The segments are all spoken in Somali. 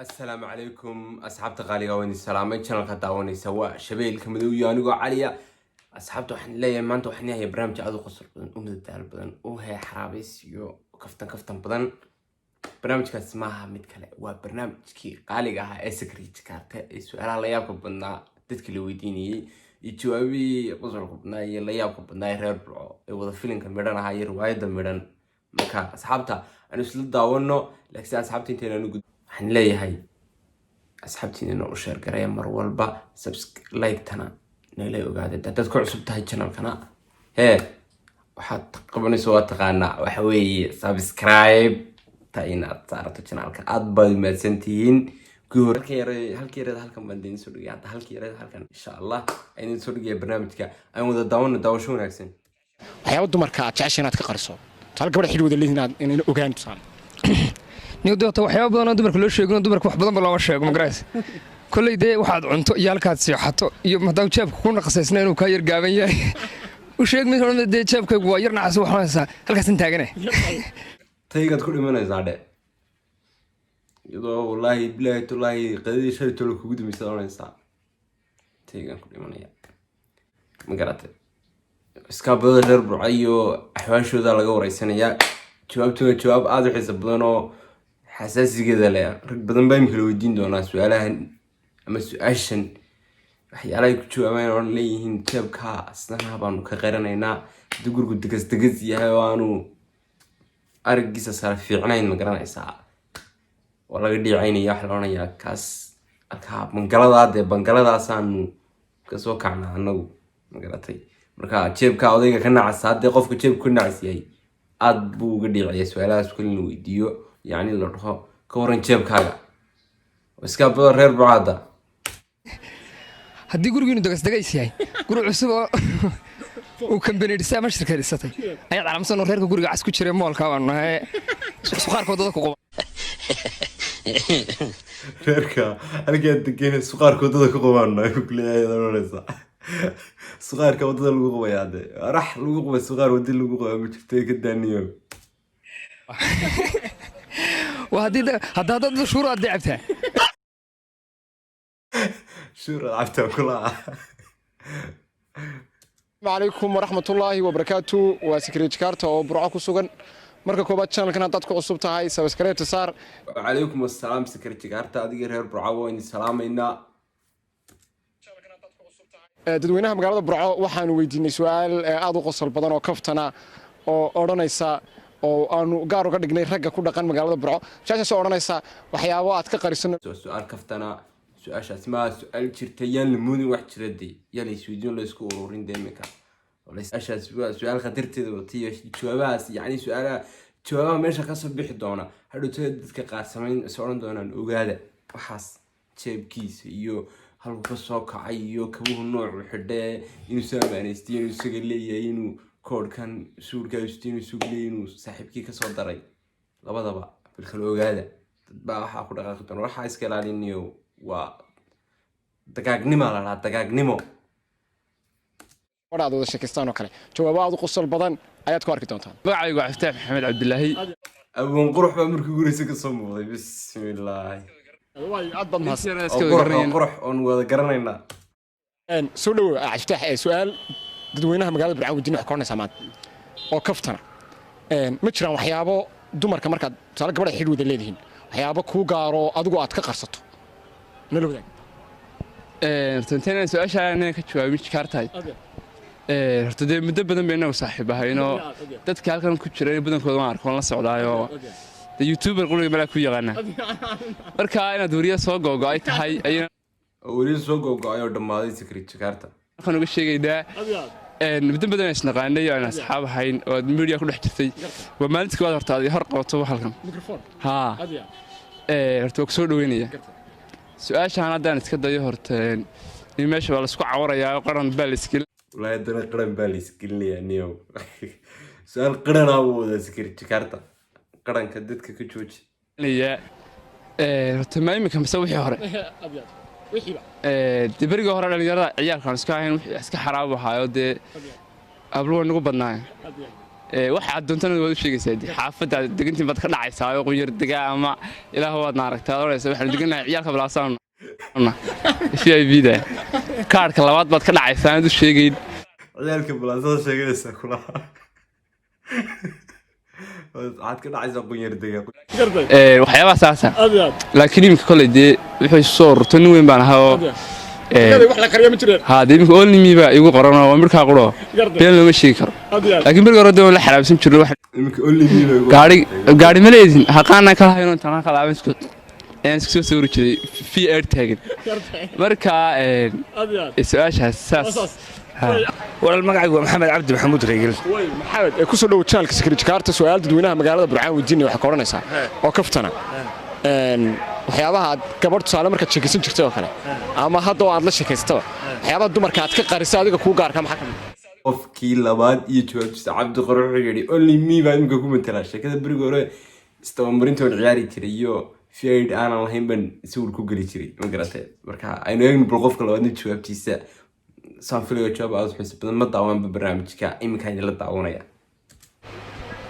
Asalaamu calaykum asxaabta qaaliga, waan idin salaamay. Channelka daawanaysa waa Shabeelka Madow iyo anigoo Caliya. Asxaabta, waxaan leeyahay maanta waxaan leeyahay barnaamij aad u qosol badan, u madadaalo badan, u hee xaraabays iyo kaftan kaftan badan. Barnaamijkaas maaha mid kale, waa barnaamijkii qaaliga ahaa ee Sakariye Jakaarta ee su-aalaha la yaabka badnaa dadka la weydiinayey iyo jawaabihii qosolka badnaa iyo la yaabka badnaa ee reer Burco ee wada filinka midhan ahaa iyo riwaayadda midhan. Marka asxaabta, aan isla daawano. Laakiin asxaabta, intaynaan u waxaan leeyahay asxaabtiinana u share gareeya mar walba, like-tana nala ogaada. Haddaad ku cusub tahay channelkana, hee, waxaad qabanayso waa taqaanaa, waxa weeye subscribe ta inaad saarato channelka. Aad baad mahadsantihiin. Kuwii hore halkan yare, halkii yareed halkan baan idin soo dhigay. Hadda halkii yareed halkan, insha Allah, ayaan idin soo dhigaya. Barnaamijka aan wada daawano. Daawasho wanaagsan. Waxyaaba dumarka aad jecesha inaad ka qariso, tusaale gabadha xidhi wada leeyihin, inaad inayna ogaan, tusaale? Niyo doota waxyaaba badan oo dumarka loo sheegin, oo dumarka wax badan ba looma sheego, magaraysa? Kolley dee waxaad cunto iyo halkaad seexato iyo haddaan jeebka ku naqasaysna inuu kaa yar gaaban yahay u sheeg. Mid hore dee jeebkaygu waa yar nacas, waxaan haysaa halkaasan taagane. Taygaad ku dhimanaysaa dhe, iyadoo wallaahi bilaahi tulaahi qadadii shalay tolo kugu dambaysa oranaysaa taygaan ku dhimanaya. Ma garatay? Iskaabadada reer Burca iyo axwaashooda laga wareysanayaa. Jawaabtuna jawaab aada u xiisa badan oo xasaasigeeda leh. Rag badan baa imika la weydiin doonaa su-aalahan ama su-aashan. Waxyaalahay ku jawaabayaan oon leeyihiin jeebka asnaha baanu ka qaranaynaa haddii gurigu degas degas yahay oo aanu aragiisa sare fiicnayn, ma garanaysaa? Waa laga dhiicaynaya. Waxa la odhanayaa kaas halkaa bangaladaa, dee bangaladaasaanu kasoo kacnaa anagu, ma garatay? Marka jeebka odayga ka nacasa, haddee qofka jeebka ka nacas yahay, aad buu uga dhiicaya su-aalahaas kale in la weydiiyo, yacni la dhaho ka waran jeebkaaga. Iska badan reer Bucaada. Haddii gurigiinu degasdegays yahay, guri cusub oo uu kambani dhisay ama shirka dhisatay ayaad calaamsan oo reerka guriga cas ku jiray moolka baanu nahay, suqaarka waddada ku quba. Reerka halkaa degan suqaarka waddada ku qabaan kuleeyahay oranaysa. Suqaarka waddada lagu qabayaa, de rax lagu qaba suqaar wadda lagu qabaa ma jirto, ka daaniyo. Waa haddii hadda haddaad shuur aad cabtaa. Shuur aad cabtaa kulaa. Calaykum waraxmatullaahi wabarakaatu. Waa Sakariye Jakaarta oo Burco ku sugan. Marka koobaad, channelkan haddaad ku cusub tahay, subscribe saar. Wacalaykum assalaam Sakar Jagaarta, adiga reer Burca waa idin salaamaynaa. Dadweynaha magaalada Burco waxaanu weydiinay su-aal aad u qosol badan oo kaftana oo odhanaysa, oo aanu gaar uga dhignay ragga ku dhaqan magaalada Burco. Su-aashaas oo odhanaysa waxyaabo aad ka qariso. Waa su-aal kaftana. Su-aashaas maa su-aal jirta, yaan la moodin wax jira, dee yaan la isweydiin, la isku ururin dee imika. Su-aashaas waa su-aal khatarteeda watay. Jawaabahaas, yacni su-aalaha, jawaabaha meesha kasoo bixi doona hadhowtada dadka qaar samayn is odhan doonaan. Ogaada, waxaas jeebkiisa iyo halku ka soo kacay iyo kabuhu noocu xidhee, inuu soo amaanaystay, inuu isaga leeyahay, inuu koodhkan suudhkaa isto, inuu isagu leeyahay, inuu saaxiibkii kasoo daray, labadaba bilkala ogaada. Dad baa waxaa ku dhaqaaqi doona. Waxaa iska ilaalinayo waa dagaagnimo la dhahaa, dagaagnimo. Aad wada sheekaystaan oo kale, jawaabo aad u qosol badan ayaad ku arki doontaan. Magacaygu waa Iftaax Maxamed Cabdilaahi. Abuun qurux baa markii guraysa kasoo muuqday, bismillaahi. Aad baad mahadsan. Oo qurux, oo qurux oon wada garanaynaa. Soo dhowow Iftaax. Su-aal dadweynaha magaalada Burcaan weydiin wax ka odhanaysaa maanta oo kaftana. Ma jiraan waxyaabo dumarka, markaad tusaale gabadha xidhi wada leedihiin, waxyaabo kuu gaaro adigu aad ka qarsato? Nala wadaag. Horta intaynaan su-aasha inaan ka jawaabin, Jikaar tahay, horta dee muddo badan bay inagu saaxiib ahaynoo dadka halkan ku jira badankooda waan arko, waan la socdaayoo dee youtuber quriga malaa ku yaqaana. Marka inaad weriya soo googo-ay tahay ayayna Oo weli soo googo-ay oo dhammaaday Sakri Jakarta. Waxaan uga sheegaynaa muddo badan aan isnaqaanay oo aan asxaab ahayn oo aad media ku dhex jirtay. Waa maalintii koowaad horta aad hor qabato halkan. Haa, horta waa kusoo dhaweynaya. Su-aashaan haddaan iska dayo, horta in meesha waa laisku cawarayaa oo qaran baa la iskila. Wallaahi haddana qaran baa la isgelinayaa niyow. Su-aal qaranaa buu wadaa Sakri Jakarta, qaranka dadka ka jooji. Horta ma imika mise wixii hore? Dee berigii hore dhalinyarada ciyaalka aan iska ahayn, wixii iska xaraab ahaayo dee hablo way nagu badnaayeen. Waxaad doontana waad u sheegaysaa dee. Xaafadda aad degantiin baad ka dhacaysaa oo qunyar degaa ama ilaah waad naaragtaa odhanaysa waxaanu degannahay ciyaalka balaasaan VIP da kaarhka labaad baad ka dhacaysaa aanad u sheegayn. Ciyaalka balaasada sheeganaysaa kulaha, waxaad ka dhacaysaa qunyar dega. Waxyaabaha saasa, laakiin iminka koley dee wuxuu soo ururto nin weyn baan ahaa oo wax la qariya ma jireen. Haa dee, iminka only me baa igu qoran oo waa markaa quro been looma sheegi karo, laakiin berigi hore dee waan la xaraabsan jirno wax. Iminka only me baa igu Gaari gaari ma leedin haqaanaan kala hayno intaan kala aaban isku ayaan isku soo sawiri jiray fi air taagan. Marka su-aashaas saas. Walaal, magacaygu waa Maxamed Cabdi Maxamuud Reegel. Maxamed, ee kusoo dhowo channelka Sakari Jakarta. Su'aal dadweynaha magaalada Burcaan weydiinaya waxaa ka odhanaysaa oo kaftana waxyaabaha aad gabadh tusaale markaad sheekaysan jirtay oo kale ama hadda oo aad la sheekaysataba, waxyaabaha dumarka aad ka qarisa adiga kuu gaarka maxaa ka mid? Qofkii labaad iyo jawaabtiisa. Cabdi Qore wuxuu yidhi only me baa imika ku matelaa sheekada. Beriga hore istabamarinta waan ciyaari jiray iyo fiid aanan lahayn baan sawir ku geli jiray, ma garatay? Marka aynu eegno bal qofka labaadna jawaabtiisa. Saan filayo jawaab aad u xiiso badan. Ma daawanba barnaamijka, iminkaan idinla daawanaya.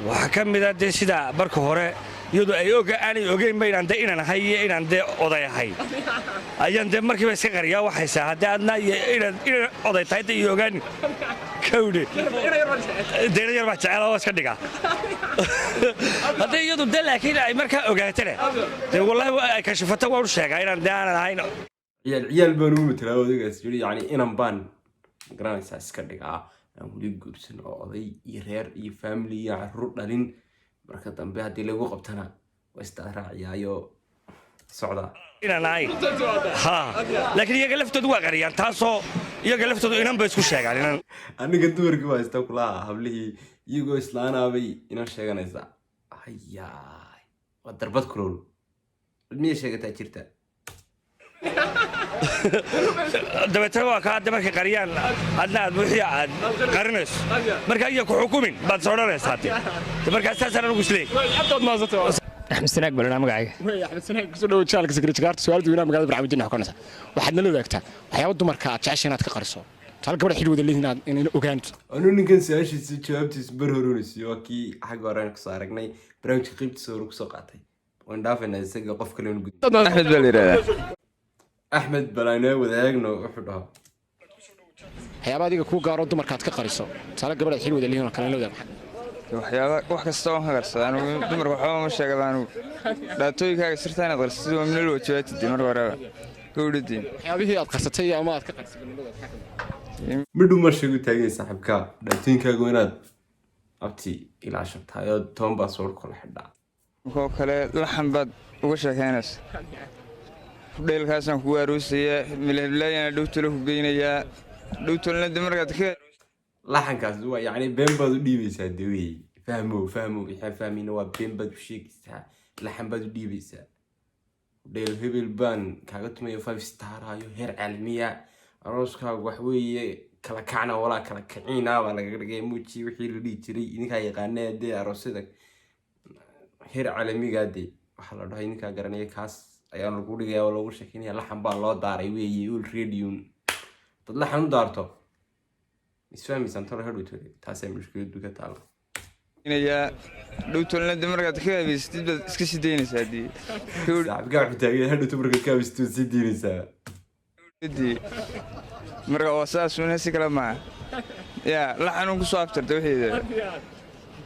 Waxaa ka mid a dee sida marka hore iyadoo ay oga aanay ogeynba inaan dee inaan ahay iyo inaan dee oday ahay ayaan dee markiiba iska qariyaa. Waxaysaa haddii adna iyo inaad inaan oday tahay dee iyo ogaani kawdhe deena yar baa jecel oo iska dhiga haddii iyadu dee, laakiin ay markaa ogaatana dee wallahi ay kashifato waan u sheegaa inaan dee aanan ahayn. Ciyaal ciyaal baan ugu matelaa odaygaas yidhi, yacni inan baan magaranaysaa iska dhigaa aan weli guursan oo oday iyo reer iyo family iyo caruur dhalin. Marka dambe haddii lagu qabtana waa isdaaraaciyaayo socdaa. Inaan ahayn ha, laakiin iyaga laftoodu waa qariyaan taasoo iyaga laftoodu inan bay isku sheegaan inan. Aniga dumarkii baa haysta kulaha, hablihii iyagoo islaanaabay inan sheeganaysaa. Hayaay, waa darbad kulool. Miyay sheegataa jirta? Dabeetana waa kaa hadda markay qariyaan adna aad wixii aad qarinayso marka iya ku xukumin baad is odhanaysaa de. Markaa saasaan anigu isleeyahay. Axmed Sanaag baa la magacayga. Wey, Axmed Sanaag, kusoo dhowo channelka Sakari Jakarta. Su'aal dadweynaha magaalada Burcaan weydiinaya waxaa ka odhanaysaa waxaad nala wadaagtaa waxyaaba dumarka aad jeceshay inaad ka qariso, tusaale gabadha xidhi wada leeyihiin inaad inayna ogaanto. Anu ninkan su-aashiisa jawaabtiisa bar horunaysiyo waa kii xagga hore aan kusoo aragnay barnaamijka qeybtiisa hore kusoo qaatay. Waan dhaafaynaa isaga, qof kale inu gudbi. Axmed baa la yidhahdaa. Axmed, bal aynoo wadaagno wuxuu dhaho. Waxyaaba adiga kuu gaaro dumarka aad ka qariso, tusaale gabadha xidhi wada leeyihiin oo kale, nala wadaag maxaa? Waxyaaba wax kasta waan ka qarsadaa anigu. Dumarka waxba ma sheegaba anigu. Dhaatooyinkaaga sirtaa inaad qarsatid waa minal waajibaatidi marka horeba gowdhadii. Waxyaabihii aad qarsatay ama aad ka qarsatay nala wadaag maxaa ka mid? Midhow ma sheegu taagay saaxiibka, dhaatooyinkaagu inaad abti ilaashabtahay oo 10 baa kula xidhaa. Koo kale laxan baad uga sheekaynaysa, hudheelkaasaan kugu aroosayaa, milaheblaayana dhowtalo ku geynayaa, dhowtolna de markaad ka Laxankaas waa yacni been baad u dhiibaysaa dee wey. Fahmo fahmo, waxaan fahmayna waa been baad u sheegaysaa, laxan baad u dhiibaysaa. Dheel hebel baan kaaga tumayo, five star ayo heer caalamiya, arooskaagu wax weeye kala kacna walaa kala kiciina baa lagaga dhigay muuji wixii la dhihi jiray. Idinkaa yaqaanee dee aroosyada heer caalamiga dee waxaa la dhahay idinkaa garanaya. Kaas ayaa lagu dhigaya oo loogu sheekeynaya, laxan baa loo daaray weeye already. Dad laxan u daarto isfahmaysaan tolo hadhow tole, taasaa mushkiladu ka taala. Geynayaa dhowtolna de markaad ka habaysatid baad iska sii daynaysaa dee. Saaxiibkaa wuxuu taagay hadhowto markaad ka habaysid waad sii diinaysaa. Gowdhadii marka waa saasuuna, si kale maaha yaa laxanuun kusoo afjarta wixeeda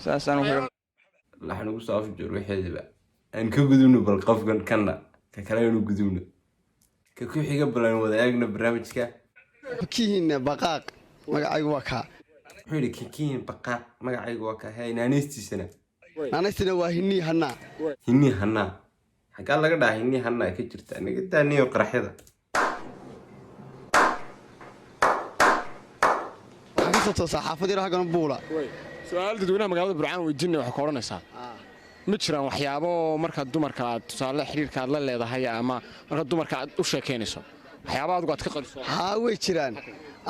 saasaan kaga. Laxan ugu soo afjoor waxeedaba aan ka gudubno. Bal qofkan kanna ka kale aynu gudubno, ka ku xiga bal aan wada eegno barnaamijka. Kihiina Baqaaq magacaygu waa kaa. Wuxuu yidhi kikiin Baqaaq magacaygu waa ka hay, naaneystiisana? Naanaystina waa Hinii Hanaa. Hinii Hanaa, xaggaa laga dhaha Hinii Hanaa ka jirta? Naga daaniyo qaraxyada. Waxaan ka soo toosaa xaafad yar halkan buula. Su-aal dadweynaha magaalada Burcaan weydiinaya waxaa ka odhanaysaa ma jiraan waxyaabo marka dumarka aad tusaale xiriirka aad la leedahay ama marka dumarka aad u sheekaynayso waxyaaba adigu aad ka qariso? Haa, way jiraan.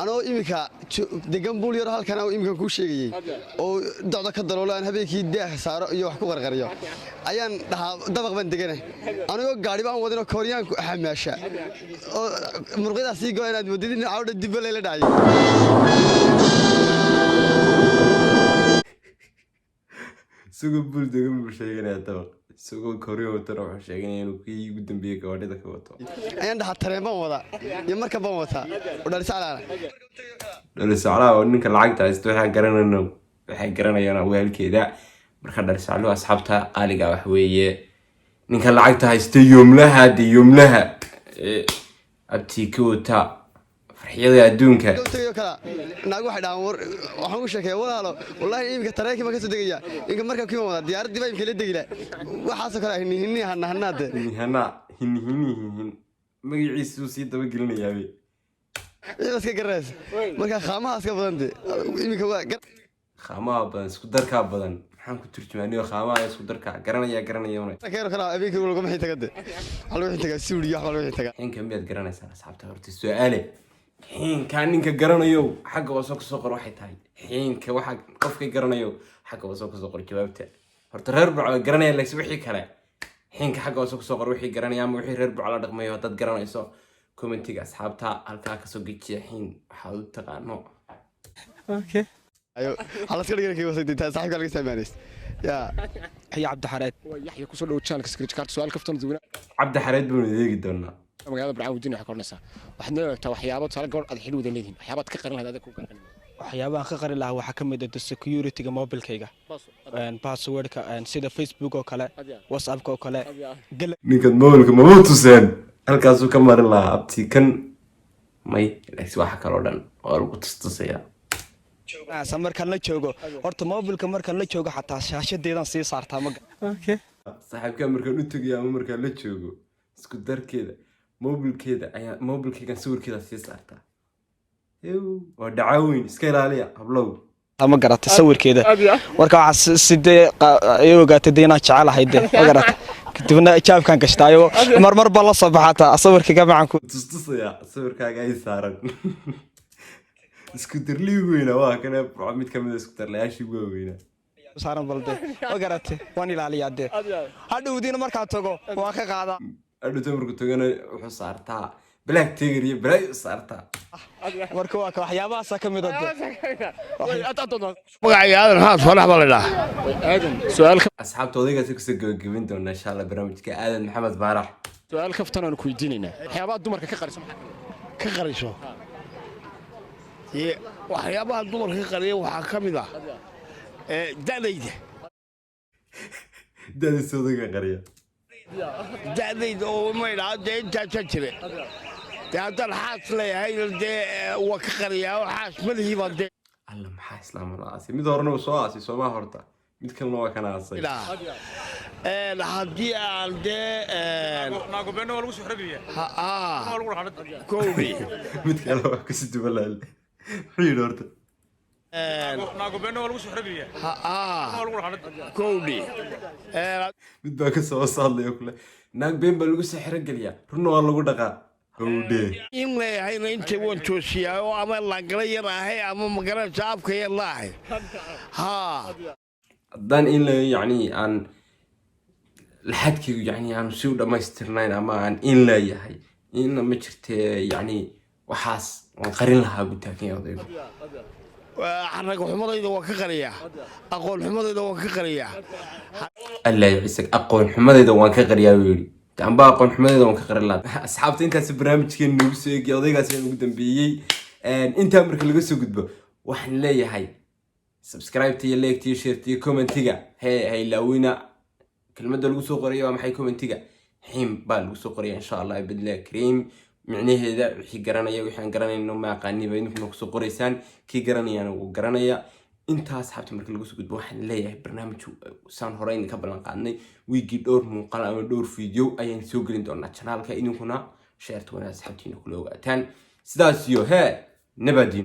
Anoo iminka degan buul yar halkan oo iminka kuu sheegayey oo docda ka daloolo aan habeenkii daah saaro iyo wax ku qarqariyo ayaan dhahaa dabaq baan deganay, anigoo gaadhi baan wadinoo kooryaanku xamaasha oo muruqyadaas sii goa inaad moodid in cawdha dibba layla dhacay. Isagoo buul degan buu sheeganayaa dabaq, isagoo koryo watana wuxuu sheeganaya inuu kii ugu dambeeyey gawaadhida ka wato. Ayaan dhahaa tareen baan wadaa iyo markab baan wataa oo dhalisaclaana. Dhalisaclaha oo ninka lacagta haysta waxaan garanayno, waxay garanayaan weelkeeda. Marka dhalisacluhu, asxaabta qaaliga, wax weeye ninka lacagta haysta, yoomlaha de, yoomlaha ee abtii ka wata farxiyada adduunka. Tagayo kala naagu waxay dhahaan, war waxaan u sheekeeya, walaalo, wallaahi iminka tareenkii baan ka soo degaya, iminka markabkii baan wadaa, diyaaraddii baa iminka la degila, waxaasoo kale hini hini hana hanaade. Hinihana hini hini hin magaciisuu sii dabagelinayaabe. Wixii iska garanaysa marka khaamahaas ka badan de iminka waa Khaamaha badan, isku darkaa badan. Maxaan ku turjumaaniyo? Khaamaha isku darkaa garanaya, garanaya una. Keeno kala habeenkii laguma xintaga de, waxaa lagu xintagaa suuri, wax baa lagu xintagaa. Xiinka miyaad garanaysaan, asxaabta? Horta su-aale, xiinkaa ninka garanayo xagga hoose kusoo qor. Waxay tahay xiinka waxa qofka garanayo xagga hoose kusoo qor jawaabta. Horta reer Burco way garanaya, laakiin wixii kale xiinka xagga hoose kusoo qor, wixii garanaya ama wixii reer Burco la dhaqmayo. Haddaad garanayso, commentiga asxaabta halkaa kasoo gejiya xiin waxaad u taqaano. Ayo waxaa laska dhigana kii wasay saaxiibka laga saamaanays yaa. Yaxya Cabdixareed. Yaxya, kusoo dhowo channelka Scratch Card. Su-aal kaftan dadweynaha Cabdi Xareed baanu eegi doonaa. Magaalada Burco weydiin, waxay ka odhanaysaa, waxaad noo eegtaa waxyaabo, tusaale gabadh aad xidhi wada leedihiin, waxyaabaad ka qarin lahayd adiga ku qarin. Waxyaabahan ka qarin lahaa waxaa ka mid ah the security-ga mobilkayga, passwordka, sida Facebook oo kale, WhatsAppka oo kale. Ninkan mobilka mama tuseen, halkaasuu ka marin lahaa abti kan may, laakiin waxa kaloo dhan waa lagu tustusayaa. Asa markaan la joogo, horta mobilka markaan la joogo xataa shaashadeedan sii saartaa ma. Saaxiibkaa markaan u tegayo ama markaan la joogo, isku darkeeda mobilkeeda ayaa mobilkeygan sawirkeeda sii saartaa. Ew, waa dhacaaweyn, iska ilaaliya hablow. Ma garatay sawirkeeda? Marka waxaa sidee ay ogaatay dee inaan jecelahay de, ma garatay? Kadibna jaabkaan gashtaayo, marmar baa la soo baxataa sawirkayga macan ku. Tustusayaa sawirkaaga ay saaran. Isku darlii weynaa waa kane, mid kamid a isku darlayaashii waaweynaa. Saaran balde, ma garatay? Waan ilaaliyaa dee, hadhowdiina markaan tago waan ka qaadaa. Adhowta markuu tagana wuxuu saartaa black tiger iyo balaayo saartaa. Marka waa ka waxyaabahaasa ka mid a dee. Magacayga Aadan Maxamed Faalax baa la idhaha. Aadan, su-aal Asxaabta, odaygaasi kusoo gabagabin doona insha Allah barnaamijka Aadan Maxamed Faarax. Su-aal kaftan aanu ku weydiinaynaa, waxyaabaha dumarka ka qariso maxaa? Ka qariso? Dee, waxyaabaha dumarka ka qariya waxaa ka mid ah da'dayda. Da'diisa odayga qariya. Da'dayda oo ma idhaha dee intaasaa jire dee, haddaan xaas leeyahay dee waa ka qariyaa oo xaas malihii baan dee. Alla, maxaa islaama la aasay? Mid horena uu soo aasay soomaa? Horta mid kalena waa kana aasay. Idhaha haddii aan dee kowdii. Mid kale waa kusi duwalaale, muxuu yidhi horta? Kowdii. Mid baa ka soo hadlaya kule, naag been baa lagu soo xerogeliyaa, runna waa lagu dhaqaa, howdhe. In leeyahayna inta waan toosiyaa oo ama laangala yar ahay ama magaranaysa afka yar laahay haa. Haddaan in la yacni aan laxadkaygu yacni aan si u dhammaystirnayn ama aan in leeyahay inna ma jirtee, yacni waxaas waan qarin lahaa buu taagan yahay odaygu. Xarago xumadayda waan ka qariyaa, aqoon xumadayda waan ka qariyaa. Allah ya ciise, aqoon xumadayda waan ka qariyaa buu yidhi. Amba aqoon xumadayda waan ka qarin lahaa. Asxaabta, intaasi barnaamijkeena noogu soo eegay, odaygaasi ugu dambeeyey. Intaa marka laga soo gudbo, waxaan leeyahay subscribe-ta iyo like-ta iyo share-ta iyo commentiga hee haylaawina. Kelmadda lagu soo qorayo waa maxay commentiga? Xiim baa lagu soo qoraya insha Allah bidla kariim. Micnaheeda wixii garanaya, wixii aan garanayno ma aqaaniba, idinkuna kusoo qoraysaan, kii garanayana wuu garanaya. Intaa asxaabta marka lagu soo gudbo, waxaan leeyahay barnaamij saan hore idinka ballan qaadnay, wiigii dhowr muuqaal ama dhowr video ayaan soo gelin doonaa channelka. Idinkuna share-ta wanaag asxaabtiina kula ogaataan. Sidaas iyo hee nabadiin.